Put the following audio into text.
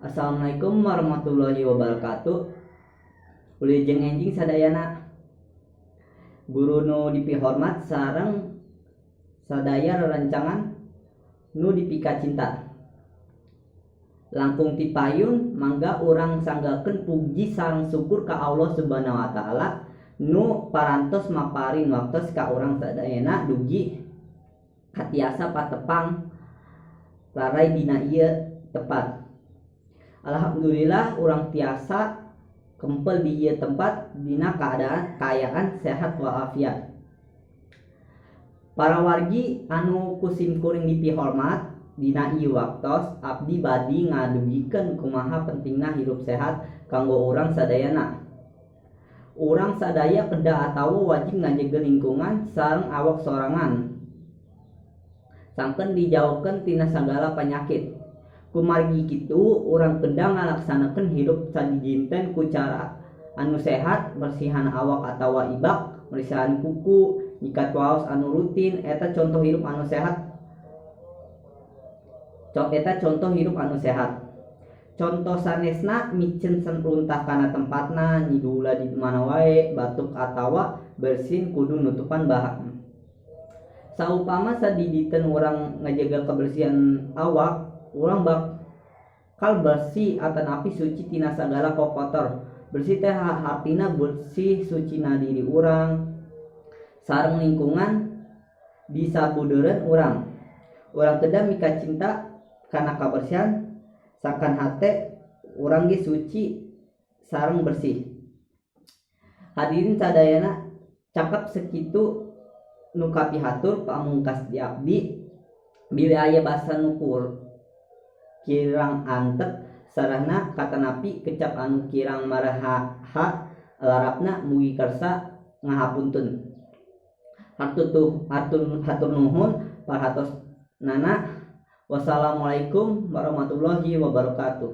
Assalamualaikum warahmatullahi wabarakatuh. Wilujeng enjing sadayana. Guru nu dipihormat sareng sadaya rerencangan nu dipikacinta. Langkung ti payun, mangga urang sanggakeun puji sareng syukur ka Allah Subhanahu wa Taala nu parantos maparin waktos ka urang sadayana dugi katiasa patepang raray dina ieu tempat. Alhamdulillah, urang tiasa kempel di ieu tempat dina keadaan kaayaan sehat walafiat. Para wargi anu ku simkuring dipihormat, dina ieu waktos abdi bade ngadugikeun kumaha pentingna hirup sehat kanggo urang sadayana. Urang sadaya kedah atawa wajib ngajaga lingkungan sareng awak sorangan sangkan dijauhkeun tina sagala panyakit. Kumargi kitu, urang kedah ngalaksanakeun hirup sadidinten ku cara anu sehat. Bersihan awak atawa ibak, meresihan kuku, nyikat waos anu rutin, eta contoh hirup anu sehat. Eta contoh hirup anu sehat. Contoh sanesna, miceun runtah kana tempatna, nyidu ulah di mana wae, batuk atawa bersin kudu nutupan bahak. Saupama sadidinten urang ngajaga kebersihan awak, urang bakal bersih atanapi suci tina sagala kokotor. Bersih teh hartina bersih sucina diri urang sareng lingkungan di sabudeureun urang. Urang kedah mikacinta kana kabersihan sangkan hate urang ge suci sareng bersih. Hadirin sadayana, cakep sakitu nu kapihatur pamungkas di abdi. Bilih aya basa nu kirang antep sareng katanapi kecap anu kirang maraha larapna, mugi kersa ngahapunten. Hatur nuhun perhatosnana. Wassalamualaikum warahmatullahi wabarakatuh.